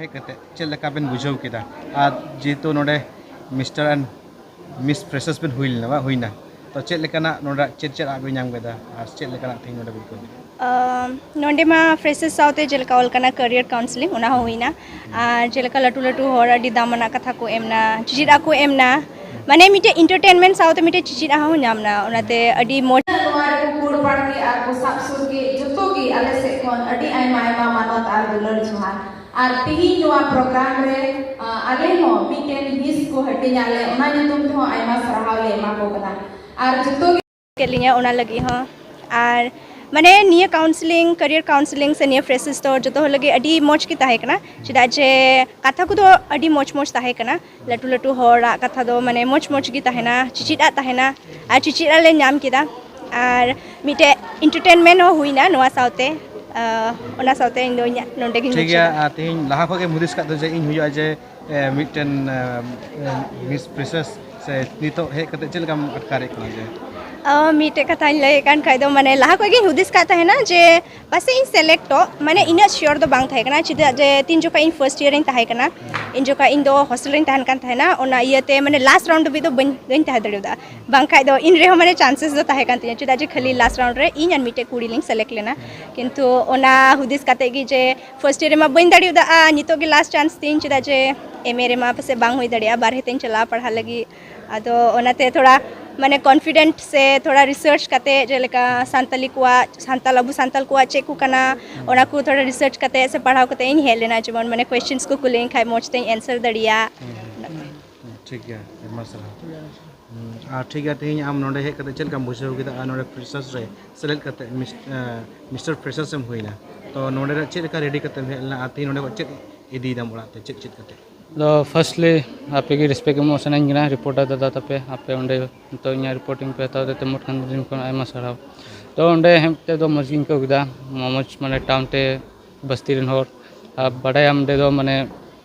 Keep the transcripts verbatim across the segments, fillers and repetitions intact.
ᱦᱮᱡ ᱠᱟᱛᱮ ᱪᱮᱫ ᱞᱮᱠᱟ ᱵᱮᱱ ᱵᱩᱡᱷᱟᱹᱣ ᱠᱮᱫᱟ? ᱟᱨ ᱡᱮᱦᱮᱛᱩ ᱱᱚᱰᱮ ᱢᱤᱥᱴᱟᱨ ᱮᱱᱰ ᱢᱤᱥ ᱯᱷᱨᱮᱥᱟᱨᱥ ᱵᱮᱱ ᱦᱩᱭ ᱞᱮᱱᱟ, ᱵᱟᱝ ᱦᱩᱭᱱᱟ, ᱛᱚ ᱪᱮᱫ ᱞᱮᱠᱟᱱᱟᱜ ᱱᱚᱰᱮ ᱪᱮᱫ ᱪᱮᱫ ᱟᱜ ᱵᱮᱱ ᱧᱟᱢ ᱠᱮᱫᱟ ᱟᱨ ᱪᱮᱫ ᱞᱮᱠᱟᱱᱟᱜ ᱛᱮᱦᱮᱧ ᱱᱚᱰᱮ ᱵᱮᱱ ᱠᱟᱹᱢᱤ? ᱟᱢ, ᱱᱚᱰᱮ ᱢᱟ ᱯᱷᱨᱮᱥᱟᱨᱥ ᱥᱟᱶᱛᱮ ᱡᱮᱞᱮᱠᱟ ᱚᱞ ᱠᱟᱱᱟ ᱠᱮᱨᱤᱭᱟᱨ ᱠᱟᱣᱩᱱᱥᱮᱞᱤᱝ, ᱚᱱᱟ ᱦᱚᱸ ᱦᱩᱭᱱᱟ᱾ ᱟᱨ ᱡᱮᱞᱮᱠᱟ ᱞᱟᱹᱴᱩ ᱞᱟᱹᱴᱩ ᱦᱚᱲ ᱟᱹᱰᱤ ᱫᱟᱢᱟᱱᱟᱜ ᱠᱟᱛᱷᱟ ᱠᱚ ᱮᱢᱱᱟ, ᱪᱮᱪᱮᱫ ᱟᱜ ᱠᱚ ᱮᱢᱱᱟ, ᱢᱟᱱᱮ ᱢᱤᱫᱴᱮᱡ ᱤᱱᱴᱟᱨᱴᱮᱱᱢᱮᱱᱴ ᱥᱟᱶᱛᱮ ᱢᱤᱫᱴᱮᱡ ᱪᱮᱪᱮᱫ ᱟᱜ ᱦᱚᱸ ᱧᱟᱢ ᱱᱟ, ᱚᱱᱟᱛᱮ ᱟᱹᱰᱤ ᱢᱚᱡᱽ᱾ ᱱᱚᱣᱟ ᱨᱮᱠᱚ ᱠᱩᱲ ᱯᱟᱲ ᱠᱮᱫ ᱟᱨ ᱠᱚ ᱥᱟᱵ ᱥᱩᱨ ᱠᱮᱫ ᱡᱚᱛᱚ ᱜᱮ ᱟᱞᱮ ᱥᱮᱫ ᱠᱷᱚᱱ ᱟᱹᱰᱤ ᱟᱭᱢᱟ ᱟᱭᱢᱟ ᱢᱟᱱᱚᱛ ᱟᱨ ᱫᱩᱞᱟᱹᱲ ᱡᱚᱦᱟᱨ᱾ ᱟᱨ ᱛᱤᱦᱤᱧ ᱱᱚᱣᱟ ᱯᱨᱳᱜᱨᱟᱢ ᱨᱮ, ᱟ, ᱟᱞᱮ ᱦᱚᱸ ᱢᱤᱫᱴᱮᱱ ᱦᱤᱸᱥ ᱠᱚ ᱦᱟᱹᱴᱤᱧᱟᱫ ᱞᱮ, ᱚᱱᱟ ᱧᱩᱛᱩᱢ ᱛᱮᱦᱚᱸ ᱟᱭᱢᱟ ᱥᱟᱨᱦᱟᱣ ᱞᱮ ᱮᱢᱟ ᱠᱚ ᱠᱟᱱᱟ᱾ ᱟᱨ ᱡᱚᱛᱚ ᱜᱮ ᱠᱮᱫ ᱞᱤᱧᱟ ᱚᱱᱟ ᱞᱟᱹᱜᱤᱫ ᱦᱚᱸ᱾ ᱟᱨ ᱢᱟᱱᱮ ᱱᱤᱭᱟᱹ ᱠᱟᱣᱩᱱᱥᱮᱞᱤᱝ, ᱠᱮᱨᱤᱭᱟᱨ ᱠᱟᱣᱩᱱᱥᱮᱞᱤᱝ ᱥᱮ ᱱᱤᱭᱟᱹ ᱯᱷᱨᱮᱥᱟᱨᱥ ᱫᱚ ᱡᱚᱛᱚ ᱦᱚᱲ ᱞᱟᱹᱜᱤᱫ ᱟᱹᱰᱤ ᱢᱚᱡᱽ ᱜᱮ ᱛᱟᱦᱮᱸ ᱠᱟᱱᱟ, ᱪᱮᱫᱟᱜ ᱡᱮ ᱠᱟᱛᱷᱟ ᱠᱚᱫᱚ ᱟᱹᱰᱤ ᱢᱚᱡᱽ ᱢᱚᱡᱽ ᱛᱟᱦᱮᱸ ᱠᱟᱱᱟ᱾ ᱞᱟᱹᱴᱩ ᱞᱟᱹᱴᱩ ᱦᱚᱲᱟᱜ ᱠᱟᱛᱷᱟ ᱫᱚ ᱢᱟᱱᱮ ᱢᱚᱡᱽ ᱢᱚᱡᱽ ᱜᱮ ᱛᱟᱦᱮᱱᱟ, ᱪᱮᱪᱮᱫ ᱟᱜ ᱛᱟᱦᱮᱱᱟ, ᱟᱨ ᱪᱮᱪᱮᱫ ᱟᱜ ᱞᱮ ᱧᱟᱢ ᱠᱮᱫᱟ᱾ ᱟᱨ ᱢᱤᱫᱴᱮᱡ ᱮᱱᱴᱟᱨᱴᱮᱱᱢᱮᱱᱴ ᱦᱚᱸ ᱦᱩᱭᱱᱟ ᱱᱚᱣᱟ ᱥᱟᱶᱛᱮ᱾ ᱟᱸ, ᱚᱱᱟ ᱥᱟᱶᱛᱮ ᱤᱧ ᱫᱚ ᱤᱧᱟᱹᱜ ᱱᱚᱰᱮ ᱜᱤᱧ ᱴᱷᱤᱠ ᱜᱮᱭᱟ᱾ ᱢᱩᱪᱟᱹᱫᱟ᱾ ᱟᱨ ᱛᱮᱦᱮᱧ ᱞᱟᱦᱟ ᱠᱷᱚᱱ ᱜᱮᱢ ᱦᱩᱫᱤᱥ ᱠᱟᱜ ᱛᱟᱦᱮᱸ ᱡᱮ ᱤᱧ ᱦᱩᱭᱩᱜᱼᱟ ᱡᱮ, ᱮ, ᱢᱤᱫᱴᱮᱱ, ᱮ, ᱮ, ᱢᱤᱥ ᱯᱷᱨᱮᱥᱟᱨᱥ, ᱥᱮ ᱱᱤᱛᱚᱜ ᱦᱮᱡ ᱠᱟᱛᱮ ᱪᱮᱫ ᱞᱮᱠᱟᱢ ᱟᱴᱠᱟᱨᱮᱫ ᱠᱟᱱᱟ ᱡᱮ? ᱟᱸ, ᱢᱤᱫᱴᱮᱡ ᱠᱟᱛᱷᱟᱧ ᱞᱟᱹᱭᱮᱫ ᱠᱟᱱ ᱠᱷᱟᱡ ᱫᱚ, ᱢᱟᱱᱮ, ᱞᱟᱦᱟ ᱠᱷᱚᱱ ᱜᱤᱧ ᱦᱩᱫᱤᱥ ᱠᱟᱜ ᱛᱟᱦᱮᱱᱟ ᱡᱮ ᱯᱟᱥᱮᱡ ᱤᱧ ᱥᱤᱞᱮᱠᱴᱚᱜ, ᱢᱟᱱᱮ, ᱤᱱᱟᱹᱜ ᱥᱤᱭᱳᱨ ᱫᱚ ᱵᱟᱝ ᱛᱟᱦᱮᱸ ᱠᱟᱱᱟ, ᱪᱮᱫᱟᱜ ᱡᱮ ᱛᱤᱱ ᱡᱚᱠᱷᱚᱱ ᱤᱧ ᱯᱷᱟᱨᱥᱴ ᱤᱭᱟᱨ ᱨᱤᱧ ᱛᱟᱦᱮᱸ ᱠᱟᱱᱟ, ᱤᱱ ᱡᱚᱠᱷᱚᱱ ᱤᱧ ᱫᱚ ᱦᱳᱥᱴᱮᱞ ᱨᱤᱧ ᱛᱟᱦᱮᱱ ᱠᱟᱱ ᱛᱟᱦᱮᱱᱟ, ᱚᱱᱟ ᱤᱭᱟᱹᱛᱮ, ᱢᱟᱱᱮ, ᱞᱟᱥᱴ ᱨᱟᱣᱩᱱᱰ ᱫᱷᱟᱹᱵᱤᱡ ᱫᱚ ᱵᱟᱹᱧ, ᱵᱟᱹᱧ ᱛᱟᱦᱮᱸ ᱫᱟᱲᱮᱭᱟᱫᱟ᱾ ᱵᱟᱝᱠᱷᱟᱡ ᱫᱚ ᱤᱧ ᱨᱮᱦᱚᱸ, ᱢᱟᱱᱮ, ᱪᱟᱱᱥᱮᱥ ᱫᱚ ᱛᱟᱦᱮᱸ ᱠᱟᱱ ᱛᱤᱧᱟᱹ, ᱪᱮᱫᱟᱜ ᱡᱮ ᱠᱷᱟᱹᱞᱤ ᱞᱟᱥᱴ ᱨᱟᱣᱩᱱᱰ ᱨᱮ ᱤᱧ ᱟᱨ ᱢᱤᱫᱴᱮᱡ ᱠᱩᱲᱤ ᱞᱤᱧ ᱥᱤᱞᱮᱠᱴ ᱞᱮᱱᱟ᱾ ᱠᱤᱱᱛᱩ ᱚᱱᱟ ᱦᱩᱫᱤᱥ ᱠᱟᱛᱮ ᱜᱮ ᱡᱮ ᱯᱷᱟᱨᱥᱴ ᱤᱭᱟᱨ ᱨᱮᱢᱟ ᱵᱟᱹᱧ ᱫᱟᱲᱮᱭᱟᱫᱟ, ᱟᱨ ᱱᱤᱛᱚᱜ ᱜᱮ ᱞᱟᱥᱴ ᱪᱟᱱᱥ ᱛᱤᱧ, ᱪᱮᱫᱟᱜ ᱡᱮ ᱮᱢ ᱮ ᱨᱮᱢᱟ ᱯᱟᱥᱮᱡ ᱵᱟᱝ ᱦᱩᱭ ᱫᱟᱲᱮᱭᱟᱜᱼᱟ, ᱵᱟᱨᱦᱮ ᱛᱮᱧ ᱪᱟᱞᱟᱣ ᱯᱟᱲᱦᱟᱜ ᱞᱟᱹᱜᱤᱫ᱾ ᱟᱫᱚ ᱚᱱᱟᱛᱮ ᱛᱷᱚᱲᱟ, ᱢᱟᱱᱮ, ᱠᱚᱱᱯᱷᱤᱰᱮᱱᱴ ᱥᱮ ᱛᱷᱚᱲᱟ ᱨᱤᱥᱟᱨᱪ ᱠᱟᱛᱮ, ᱡᱮᱞᱮᱠᱟ ᱥᱟᱱᱛᱟᱞᱤ ᱠᱚᱣᱟᱜ, ᱥᱟᱱᱛᱟᱞ, ᱟᱵᱚ ᱥᱟᱱᱛᱟᱞ ᱠᱚᱣᱟᱜ ᱪᱮᱫ ᱠᱚ ᱠᱟᱱᱟ, ᱚᱱᱟ ᱠᱚ ᱛᱷᱚᱲᱟ ᱨᱤᱥᱟᱨᱪ ᱠᱟᱛᱮ ᱥᱮ ᱯᱟᱲᱦᱟᱣ ᱠᱟᱛᱮ ᱤᱧ ᱦᱮᱡ ᱞᱮᱱᱟ, ᱡᱮᱢᱚᱱ, ᱢᱟᱱᱮ, ᱠᱚᱭᱮᱥᱪᱮᱱᱥ ᱠᱚ ᱠᱩᱞᱤᱧ ᱠᱷᱟᱡ ᱢᱚᱡᱽ ᱛᱮᱧ ᱮᱱᱥᱟᱨ ᱫᱟᱲᱮᱭᱟᱜ᱾ ᱴᱷᱤᱠ ᱜᱮᱭᱟ, ᱟᱭᱢᱟ ᱥᱟᱨᱦᱟᱣ᱾ ᱦᱩᱸ, ᱟᱨ ᱴᱷᱤᱠ ᱜᱮᱭᱟ, ᱛᱮᱦᱮᱧ ᱟᱢ ᱱᱚᱰᱮ ᱦᱮᱡ ᱠᱟᱛᱮ ᱪᱮᱫ ᱞᱮᱠᱟᱢ ᱵᱩᱡᱷᱟᱹᱣ ᱠᱮᱫᱟ? ᱟᱨ ᱱᱚᱰᱮ ᱯᱷᱨᱮᱥᱟᱨᱥ ᱨᱮ ᱥᱮᱞᱮᱫ ᱠᱟᱛᱮ ᱢᱤᱥ-, ᱮ, ᱢᱤᱥᱴᱟᱨ ᱯᱷᱨᱮᱥᱟᱨᱥ ᱮᱢ ᱦᱩᱭᱱᱟ, ᱛᱚ ᱱᱚᱰᱮ ᱨᱮ ᱪᱮᱫ ᱞᱮᱠᱟ ᱨᱮᱰᱤ ᱠᱟᱛᱮᱢ ᱦᱮᱡ ᱞᱮᱱᱟ ᱟᱨ ᱛᱮᱦᱮᱧ ᱱᱚᱰᱮ ᱠᱷᱚᱱ ᱪᱮᱫ ᱤᱫᱤᱭᱮᱫᱟᱢ ᱚᱲᱟᱜ ᱛᱮ, ᱪᱮᱫ ᱪᱮᱫ ᱠᱟᱛᱮ? ᱫᱚ ᱯᱷᱟᱨᱥᱴᱞᱤ ᱟᱯᱮ ᱜᱮ ᱨᱮᱥᱯᱮᱠᱴ ᱮᱢᱚᱜ ᱥᱟᱱᱟᱧ ᱠᱟᱱᱟ, ᱨᱤᱯᱳᱨᱴᱟᱨ ᱫᱟᱫᱟ ᱛᱟᱯᱮ, ᱟᱯᱮ ᱚᱸᱰᱮ ᱱᱤᱛᱚᱜ ᱤᱧᱟᱹᱜ ᱨᱤᱯᱳᱨᱴᱤᱝ ᱯᱮ ᱦᱟᱛᱟᱣ ᱛᱮ ᱛᱮᱢᱚᱴ ᱠᱷᱟᱱ ᱫᱤᱱ ᱠᱷᱚᱱ ᱟᱭᱢᱟ ᱥᱟᱨᱦᱟᱣ᱾ ᱛᱚ ᱚᱸᱰᱮ ᱦᱮᱡ ᱠᱟᱛᱮ ᱫᱚ ᱢᱚᱡᱽ ᱜᱤᱧ ᱟᱹᱭᱠᱟᱹᱣ ᱠᱮᱫᱟ, ᱢᱚᱡᱽ, ᱢᱟᱱᱮ, ᱴᱟᱣᱩᱱ ᱛᱮ ᱵᱟᱥᱛᱤ ᱨᱮᱱ ᱦᱚᱲ, ᱟᱨ ᱵᱟᱰᱟᱭᱟᱢ ᱚᱸᱰᱮ ᱫᱚ, ᱢᱟᱱᱮ,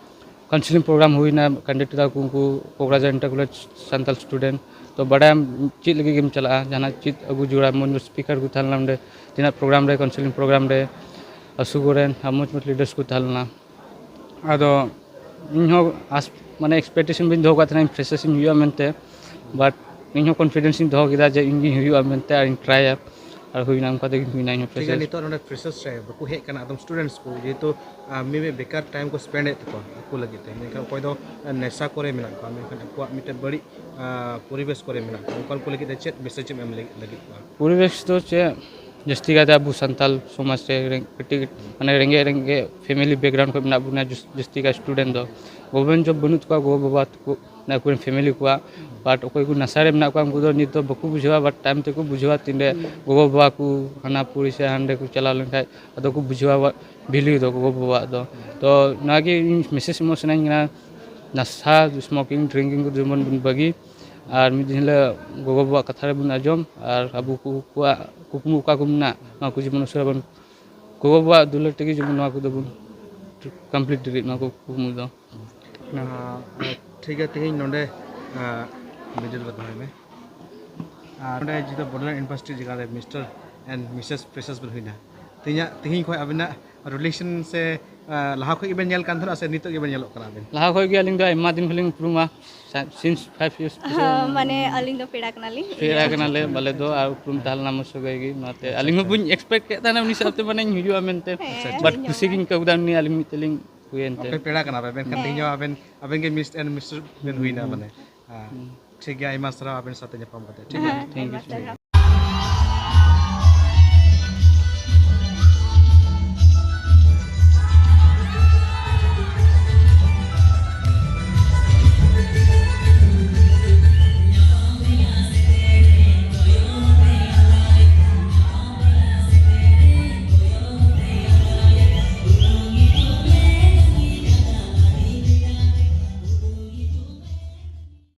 ᱠᱟᱣᱩᱱᱥᱮᱞᱤᱝ ᱯᱨᱳᱜᱨᱟᱢ ᱦᱩᱭᱱᱟ, ᱠᱮᱱᱰᱤᱰᱮᱴ ᱛᱟᱠᱚ ᱩᱱᱠᱩ ᱠᱳᱠᱨᱟᱡᱷᱟᱨ ᱤᱱᱴᱟᱨ ᱠᱚᱞᱮᱡᱽ ᱥᱟᱱᱛᱟᱞ ᱥᱴᱩᱰᱮᱱᱴ᱾ ᱛᱚ ᱵᱟᱰᱟᱭᱟᱢ ᱪᱮᱫ ᱞᱟᱹᱜᱤᱫ ᱜᱮᱢ ᱪᱟᱞᱟᱜᱼᱟ, ᱡᱟᱦᱟᱱᱟᱜ ᱪᱮᱫ ᱟᱹᱜᱩ ᱡᱚᱲᱟ, ᱢᱚᱡᱽ ᱢᱚᱡᱽ ᱥᱯᱤᱠᱟᱨ ᱠᱚ ᱛᱟᱦᱮᱸ ᱞᱮᱱᱟ ᱚᱸᱰᱮ, ᱛᱤᱱᱟᱹᱜ ᱯᱨᱳᱜᱨᱟᱢ ᱨᱮ, ᱠᱟᱣᱩᱱᱥᱮᱞᱤᱝ ᱯᱨᱳᱜᱨᱟᱢ ᱨᱮ, ᱟᱥᱩ ᱠᱚᱨᱮᱱ ᱟᱨ ᱢᱚᱡᱽ ᱢᱚᱡᱽ ᱞᱤᱰᱟᱨᱥ ᱠᱚ ᱛᱟᱦᱮᱸ ᱞᱮᱱᱟ᱾ ᱟᱫᱚ ᱤᱧ ᱦᱚᱸ ᱟᱥ ᱢᱟᱱᱮ ᱮᱠᱥᱯᱮᱠᱴᱮᱥᱚᱱ ᱵᱟᱹᱧ ᱫᱚᱦᱚ ᱟᱠᱟᱫ ᱛᱟᱦᱮᱱᱟ ᱯᱷᱨᱮᱥᱟᱨ ᱤᱧ ᱦᱩᱭᱩᱜᱼᱟ ᱢᱮᱱᱛᱮ, ᱵᱟᱴ ᱤᱧ ᱦᱚᱸ ᱠᱚᱱᱯᱷᱤᱰᱮᱱᱥ ᱤᱧ ᱫᱚᱦᱚ ᱠᱮᱫᱟ ᱡᱮ ᱤᱧ ᱜᱤᱧ ᱦᱩᱭᱩᱜᱼᱟ ᱢᱮᱱᱛᱮ, ᱟᱨᱤᱧ ᱴᱨᱟᱭᱟ᱾ ᱟᱨ ᱦᱩᱭᱱᱟ, ᱚᱱᱠᱟ ᱛᱮᱜᱮ ᱦᱩᱭᱱᱟ ᱤᱧ ᱦᱚᱸ ᱴᱷᱤᱠ ᱜᱮᱭᱟ, ᱯᱷᱨᱮᱥᱟᱨ᱾ ᱱᱤᱛᱚᱜ ᱱᱚᱰᱮ ᱯᱷᱨᱮᱥᱟᱨᱥ ᱨᱮ ᱵᱟᱠᱚ ᱦᱮᱡ ᱠᱟᱱᱟ ᱟᱫᱚᱢ ᱥᱴᱩᱰᱮᱱᱴᱥ ᱠᱚ, ᱡᱮᱦᱮᱛᱩ ᱟᱨ ᱢᱤᱢᱤᱫ ᱵᱮᱠᱟᱨ ᱴᱟᱭᱤᱢ ᱠᱚ ᱥᱯᱮᱱᱰ ᱮᱫ ᱛᱟᱠᱚᱣᱟ ᱟᱠᱚ ᱞᱟᱹᱜᱤᱫ ᱛᱮ, ᱢᱮᱱᱠᱷᱟᱱ ᱚᱠᱚᱭ ᱫᱚ ᱱᱮᱥᱟ ᱠᱚᱨᱮ ᱢᱮᱱᱟᱜ ᱠᱚᱣᱟ, ᱢᱮᱱᱠᱷᱟᱱ ᱟᱠᱚᱣᱟᱜ ᱢᱤᱫᱴᱮᱱ ᱵᱟᱹᱲᱤᱡ ᱯᱚᱨᱤᱵᱮᱥ ᱠᱚᱨᱮ ᱢᱮᱱᱟᱜ ᱠᱚᱣᱟ, ᱚᱱᱠᱟᱱ ᱠᱚ ᱞᱟᱹᱜᱤᱫ ᱛᱮ ᱪᱮᱫ ᱢᱮᱥᱮᱡᱽ ᱮᱢ ᱮᱢ ᱞᱟᱹᱜᱤᱫ ᱠᱚᱣᱟ? ᱯᱚᱨᱤᱵᱮᱥ ᱫᱚ ᱪᱮᱫ, ᱡᱟᱹᱥᱛᱤ ᱠᱟᱭᱛᱮ ᱟᱵᱚ ᱥᱟᱱᱛᱟᱞ ᱥᱚᱢᱟᱡᱽ ᱨᱮ ᱨᱮᱸᱜ- ᱠᱟᱹᱴᱤᱡ ᱢᱟᱱᱮ ᱨᱮᱸᱜᱮᱡ ᱨᱮᱸᱜᱮᱡ ᱯᱷᱮᱢᱮᱞᱤ ᱵᱮᱠᱜᱨᱟᱣᱩᱱᱰ ᱠᱷᱚᱱ ᱢᱮᱱᱟᱜ ᱵᱚᱱᱟ, ᱡᱟᱹᱥ- ᱡᱟᱹᱥᱛᱤ ᱠᱟᱭ ᱥᱴᱩᱰᱮᱱᱴ ᱫᱚ ᱜᱚᱵᱷᱚᱨᱢᱮᱱᱴ ᱡᱚᱵ ᱵᱟᱹᱱᱩᱜ ᱛᱟᱠᱚᱣᱟ ᱜᱚᱜᱚ ᱵᱟᱵᱟ ᱛᱟᱠᱚ, ᱢᱟᱱᱮ ᱟᱠᱚᱨᱮᱱ ᱯᱷᱮᱢᱮᱞᱤ ᱠᱚᱣᱟᱜ᱾ ᱵᱟᱴ ᱚᱠᱚᱭ ᱠᱚ ᱱᱟᱥᱟ ᱨᱮ ᱢᱮᱱᱟᱜ ᱠᱚᱣᱟ ᱩᱱᱠᱩ ᱫᱚ ᱱᱤᱛ ᱫᱚ ᱵᱟᱠᱚ ᱵᱩᱡᱷᱟᱹᱣᱟ, ᱵᱟᱴ ᱴᱟᱭᱤᱢ ᱛᱮᱠᱚ ᱵᱩᱡᱷᱟᱹᱣᱟ ᱛᱤᱱᱨᱮ ᱜᱚᱜᱚ ᱵᱟᱵᱟ ᱠᱚ ᱦᱟᱱᱟ ᱯᱩᱨᱤ ᱥᱮ ᱦᱟᱸᱰᱮ ᱠᱚ ᱪᱟᱞᱟᱣ ᱞᱮᱱᱠᱷᱟᱱ ᱟᱫᱚ ᱠᱚ ᱵᱩᱡᱷᱟᱹᱣᱟ ᱵᱷᱮᱞᱤᱭᱩ ᱫᱚ ᱜᱚᱜᱚ ᱵᱟᱵᱟᱣᱟᱜ ᱫᱚ᱾ ᱛᱚ ᱱᱚᱣᱟ ᱜᱮ ᱤᱧ ᱢᱮᱥᱮᱡᱽ ᱮᱢᱚᱜ ᱥᱟᱱᱟᱧ ᱠᱟᱱᱟ, ᱱᱟᱥᱟ ᱥᱢᱳᱠᱤᱝ ᱰᱨᱤᱝᱠᱤᱝ ᱠᱚ ᱡᱮᱢᱚᱱ ᱵᱚᱱ ᱵᱟᱹᱜᱤ, ᱟᱨ ᱢᱤᱫ ᱫᱤᱱ ᱦᱤᱞᱳᱜ ᱜᱚᱜᱚ ᱵᱟᱵᱟᱣᱟᱜ ᱠᱟᱛᱷᱟ ᱨᱮᱵᱚᱱ ᱟᱸᱡᱚᱢ, ᱟᱨ ᱟᱵᱚ ᱠᱚ ᱠᱚᱣᱟᱜ ᱠᱩᱠᱢᱩ ᱚᱠᱟ ᱠᱚ ᱢᱮᱱᱟᱜ ᱱᱚᱣᱟ ᱠᱚ ᱡᱮᱢᱚᱱ ᱩᱥᱟᱹᱨᱟ ᱵᱚᱱ ᱜᱚᱜᱚ ᱵᱟᱵᱟᱣᱟᱜ ᱫᱩᱞᱟᱹᱲ ᱛᱮᱜᱮ ᱡᱮᱢᱚᱱ ᱱᱚᱣᱟ ᱠᱚᱫᱚ ᱵᱚᱱ ᱠᱚᱢᱯᱞᱤᱴ ᱫᱟᱲᱮᱭᱟᱜ ᱱᱚᱣᱟ ᱠᱚ ᱠᱩᱠᱢᱩ ᱫᱚ᱾ ᱟᱨ, ᱟᱨ ᱴᱷᱤᱠ ᱜᱮᱭᱟ, ᱛᱮᱦᱮᱧ ᱱᱚᱰᱮ, ᱟᱨ, ᱵᱤᱡᱚᱭ ᱫᱚ ᱫᱚᱦᱚᱭ ᱢᱮ᱾ ᱟᱨ ᱱᱚᱰᱮ ᱡᱩᱫᱤ ᱵᱚᱰᱳᱞᱮᱱᱰ ᱤᱭᱩᱱᱤᱵᱷᱟᱨᱥᱤᱴᱤ ᱡᱟᱭᱜᱟ ᱨᱮ ᱢᱤᱥᱴᱟᱨ ᱮᱱᱰ ᱢᱤᱥᱮᱥ ᱯᱷᱨᱮᱥᱟᱨᱥ ᱵᱮᱱ ᱦᱩᱭᱱᱟ, ᱛᱮᱦᱮᱧᱟᱜ, ᱛᱮᱦᱮᱧ ᱠᱷᱚᱱ ᱟᱵᱤᱱᱟᱜ ᱨᱤᱞᱮᱥᱚᱱ ᱥᱮ, ᱟᱨ, ᱞᱟᱦᱟ ᱠᱷᱚᱱ ᱜᱮᱵᱮᱱ ᱧᱮᱞ ᱠᱟᱱ ᱛᱟᱦᱮᱱᱟ ᱥᱮ ᱱᱤᱛᱚᱜ ᱜᱮᱵᱮᱱ ᱧᱮᱞᱚᱜ ᱠᱟᱱᱟ ᱟᱵᱮᱱ? ᱞᱟᱦᱟ ᱠᱷᱚᱱ ᱜᱮ ᱟᱹᱞᱤᱧ ᱫᱚ ᱟᱭᱢᱟ ᱫᱤᱱ ᱠᱷᱚᱱ ᱞᱤᱧ ᱩᱯᱨᱩᱢᱟ, ᱥᱤᱱᱥ ᱯᱷᱟᱭᱤᱵᱷ ᱤᱭᱟᱨᱥ᱾ ᱦᱚᱸ, ᱢᱟᱱᱮ ᱟᱹᱞᱤᱧ ᱫᱚ ᱯᱮᱲᱟ ᱠᱟᱱᱟᱞᱤᱧ᱾ ᱯᱮᱲᱟ ᱠᱟᱱᱟᱞᱮ, ᱵᱟᱞᱮ ᱫᱚ ᱟᱨ ᱩᱯᱨᱩᱢ ᱛᱟᱦᱮᱸ ᱞᱮᱱᱟ ᱢᱚᱡᱽ ᱥᱟᱹᱜᱟᱹᱭ ᱜᱮ, ᱚᱱᱟᱛᱮ ᱟᱪᱪᱷᱟ, ᱟᱹᱞᱤᱧ ᱦᱚᱸ ᱟᱪᱪᱷᱟ᱾ ᱵᱟᱹᱧ ᱮᱠᱥᱯᱮᱠᱴ ᱠᱮᱫ ᱛᱟᱦᱮᱱᱟ ᱩᱱᱤ ᱥᱟᱶᱛᱮ ᱢᱟᱱᱮᱧ ᱦᱩᱭᱩᱜᱼᱟ ᱢᱮᱱᱛᱮ᱾ ᱦᱮᱸ, ᱟᱪᱪᱷᱟ, ᱵᱟᱴ ᱟᱪᱪᱷᱟ᱾ ᱠᱩᱥᱤ ᱜᱤᱧ ᱟᱹᱭᱠᱟᱹᱣ ᱠᱮᱫᱟ ᱩᱱᱤ ᱟᱹᱞᱤᱧ ᱢᱤᱫ ᱛᱮᱞᱤᱧ ᱦᱩᱭᱮᱱ ᱛᱮ᱾ ᱟᱯᱮ ᱯᱮᱲᱟ ᱠᱟᱱᱟ ᱯᱮ, ᱢᱮᱱᱠᱷᱟᱱ ᱦᱮᱸ᱾ ᱛᱮᱦᱮᱧ ᱦᱚᱸ ᱟᱵᱮᱱ, ᱟᱵᱮᱱ ᱜᱮ ᱢᱤᱥ ᱮᱱᱰ ᱢᱤᱥᱴᱟᱨ ᱵᱮᱱ ᱦᱩᱭᱱᱟ, ᱦᱩᱸ᱾ ᱢᱟᱱᱮ᱾ ᱦᱮᱸ᱾ ᱦᱩᱸ᱾ ᱴᱷᱤᱠ ᱜᱮᱭᱟ, ᱟᱭᱢᱟ ᱥᱟᱨᱦᱟᱣ ᱟᱵᱮᱱ ᱥᱟᱶᱛᱮ ᱧᱟᱯᱟᱢ ᱠᱟᱛᱮ, ᱴᱷᱤᱠ ᱜᱮᱭᱟ? ᱦᱮᱸ, ᱛᱷᱮᱝᱠ ᱭᱩ ᱟᱭᱢᱟ ᱥᱳ ᱢᱟᱪ᱾ ᱥᱟᱨᱦᱟᱣ᱾